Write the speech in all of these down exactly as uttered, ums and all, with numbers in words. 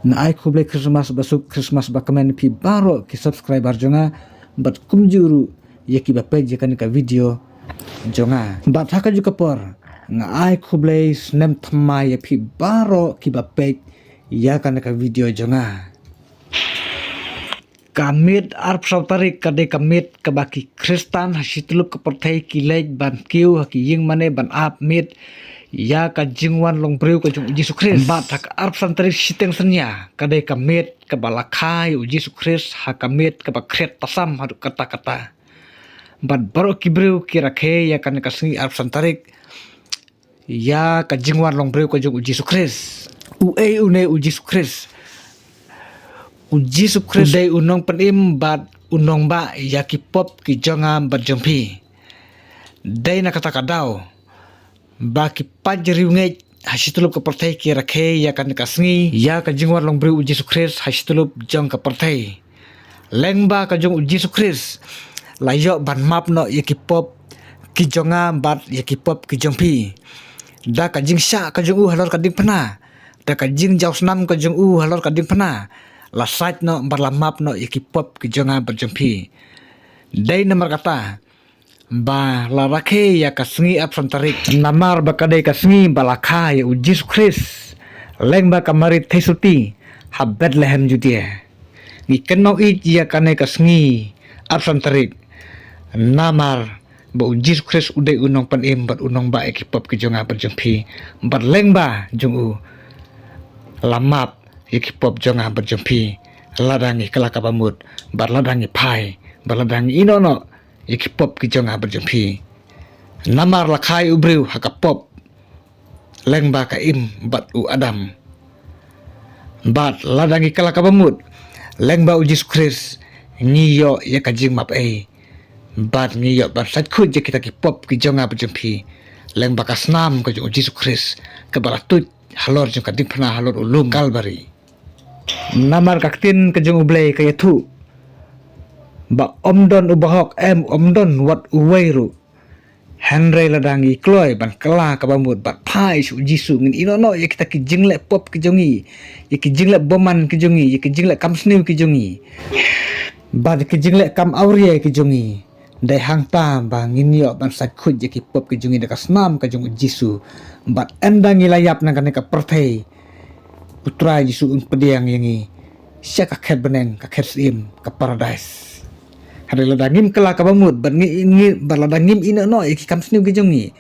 Nga ai khublei Christmas basuk, Christmas bakmen ïa phi baroh ki subscriber jong nga, bad kumjuh ruh ïa kiba peit ïa kane ka video jong nga. Bad ha kajuh ka por, nga ai khublei snem thymmai ïa phi baroh kiba peit ïa kane ka video jong nga. Ka miet arphew saw tarik ka dei ka miet kaba ki Khristan ha shityllup ka pyrthei ki leit ban kiew ha ki ïing mane ban ap miet ïa ka jingwan longbriew ka jong u Jisu Khrist. Bad ha ka arphew san tarik shiteng synñia ka dei ka miet kaba la kha ïa u Jisu Khrist ha ka miet kaba khriat tasam haduh katta katta. Bad baroh ki briew ki rakhe ïa kane ka sngi arphew san tarik ïa ka jingwan longbriew ka jong u Jisu Khrist. Uei une u Jisu Khrist? U Jisu Khrist u dei u nongpynim bad u nongbah ïa ki pop ki jong nga bad jong phi. Dei na kata ka daw ba ki paid riewngeit ha shityllup ka pyrthei ki rakhe ïa kane ka sngi ïa ka jingwan longbriew u Jisu Khrist ha shityllup jong ka pyrthei. Lyngba ka jong u Jisu Khrist la ïoh ban map noh ïa ki pop ki jong nga bad ïa ki pop ki jong phi. Da ka jingshah ka jong u halor ka diengphna, da ka jingjaw snam ka jong u halor ka diengphna, la sait noh bad la map noh ïa ki pop ki jong nga bad jong phi. Dei namar kata ba la rakhe ïa ka sngi arphew san tarik, namar ba ka dei ka sngi ba la kha ïa u Jisu Khrist lyngba ka Mari Theisotti ha Bethlehem Judea. Ngi kynmaw ïa kane ka sngi arphew san tarik namar ba u Jisu Khrist u dei u nongpynim bad u nongbah ïa ki pop ki jong nga bad jong phi. Bad lyngba jong u la map ïa ki pop jong nga bad jong phi. Lada ngi kylla kaba mut, bad lada ngi phai, bad lada ngi ïehnoh noh ïa ki pop ki jong nga bad jong phi. Namar la kha ïa u briew ha ka pop lyngba ka Im bad u Adam. Bad lada ngi kylla kaba mut lyngba u Jisu Khrist, ngi ïoh ïa ka jingmap ei. Bad ngi ïoh ban sait khuid ïa kita ki pop ki jong nga bad jong phi lyngba ka snam ka jong u Jisu Khrist kaba la tuid halor jong ka diengphna halor u lum Kalbari. Namar ka ktien ka jong u Blei ka ïathuh ba ym don u bahok, em, ym don wat uwei ruh. Hynrei lada ngi kloi ban kylla kaba mut bad phai sha u Jisu, ngin ïehnoh noh ïa kita ki jingleh pop ki jong ngi, ïa ki jingleh bymman ki jong ngi, ïa ki jingleh kam sniew ki jong ngi, bad ïa ki jingleh kam awria ki jong ngi. Dei hangta ba ngin ïoh ban sait khuid ïa ki pop ki jong ngi da ka snam ka jong u Jisu. Bad ynda ngi la ïap na kane ka pyrthei, u Trai Jisu un pdiang ïa ngi sha ka khet bneng, ka khet syiem, ka paradais. Hynrei lada ngim kylla kaba mut bad ngi, ngi, bad lada ngim ïehnoh noh ïa ki kam sniew ki jong ngi,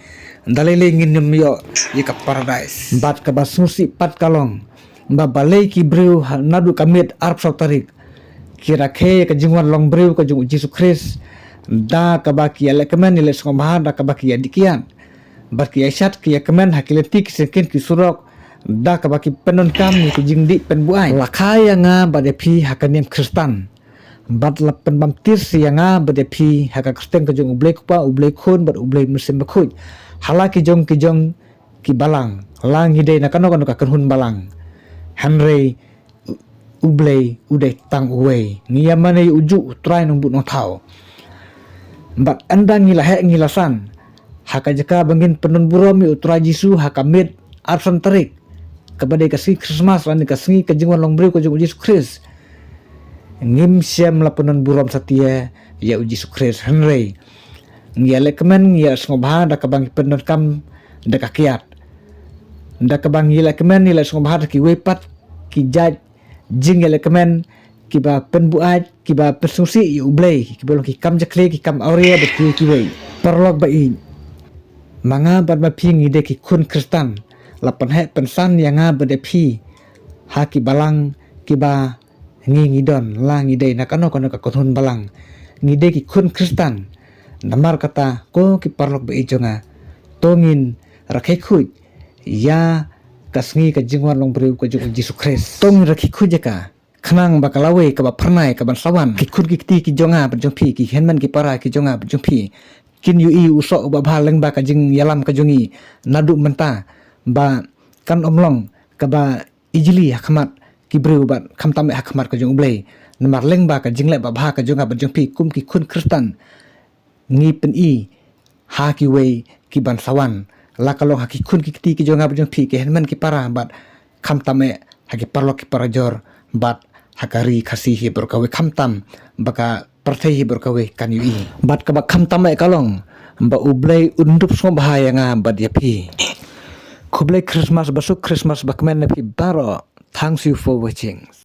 da lei lei ngin ym ïoh ïa ka paradais. Bad kaba sngewsih pat ka long ba balei ki briew ha, naduh ka miet arphew saw tarik ki rakhe ïa ka jingwan longbriew ka jong u Jisu Khrist da kaba ki ïalehkmen ïaleh sngewbha, da kaba ki ïadih kiad, bad ki ïashad ki ïakmen ha ki lynti ki syngkien ki surok, da kaba ki pyndonkam ïa ki jingdih pynbuaid. La kha ïa nga bad ïa phi ha ka niam Khristan, bad la pynbaptis ïa nga bad ïa phi ha ka kyrteng ka jong u Blei Kpa, u Blei Khun bad u Blei Mynsiem Bakhuid, ha la ki jong ki jong ki balang. La ngi dei na kano kano ka kynhun balang, hynrei u Blei u dei tang uwei. Ngi ïa mane ïa u juh, u Trai Nongbuh Nongthaw. Bad ynda ngi la heh ngi la san ha ka jaka ba ngin pyndon burom ïa u Trai Jisu ha ka miet arphew san tarik, kaba dei ka sngi Christmas lane ka sngi ka jingwan longbriew ka jong u Jisu Khrist, ngim shym la pyndon burom satia ïa u Jisu Khrist. Hynrei ngi ïalehkmen, ngi ïa sngewbha da kaba ngi pyndonkam da ka kiad, da kaba ngi ïalehkmen, ngi ïaleh sngewbha da kiwei pat ki jait jingïalehkmen kiba pynbuaid, kiba pynsngewsih ïa u Blei, kiba long ki kam jakhlia, ki kam awria bad kiwei kiwei. Paralok ba ïeit, ma nga bad ma phi ngi dei ki khun Khristan. La pynheh pynsan ïa nga bad ïa phi ha ki balang kiba ngi ngi don, la ngi dei na kano kano ka kynhun balang, ngi dei ki khun Khristan. Namar kata, ko ki paralok ba ïeit jong nga, to ngin rakhe khuid ïa ka sngi ka jingwan longbriew ka jong u Jisu Khrist. To ngin rakhe khuid ïa ka, khnang ba ka lawei kaba phyrnai kaban sa wan, ki khun ki kti ki jong nga bad jong phi, ki hynmen ki para ki jong nga bad jong phi, kin ïohi u soh uba bha lyngba ka jingïalam ka jong ngi naduh mynta, ba kan ym long kaba ijli ha khmat ki briew bad khamtam eh ha khmat ka jong u Blei. Namar lyngba ka jingleh babha ka jong nga bad jong phi kum ki khun Khristan, ngi pyni ha kiwei kiban sa wan, la ka long ha ki khun ki kti ki jong nga bad jong phi, ki hynmen ki para, bad khamtam eh ha ki paralok ki parajor bad ha ka ri Khasi hi baroh kawei, khamtam ba ka pyrthei hi baroh kawei kan ïohi. Bad kaba khamtam eh ka long ba U Blei un dup sngewbha ïa nga bad ïa phi. Khublei Christmas basuk, Christmas bakmen na phi baroh. Thanks you for watching.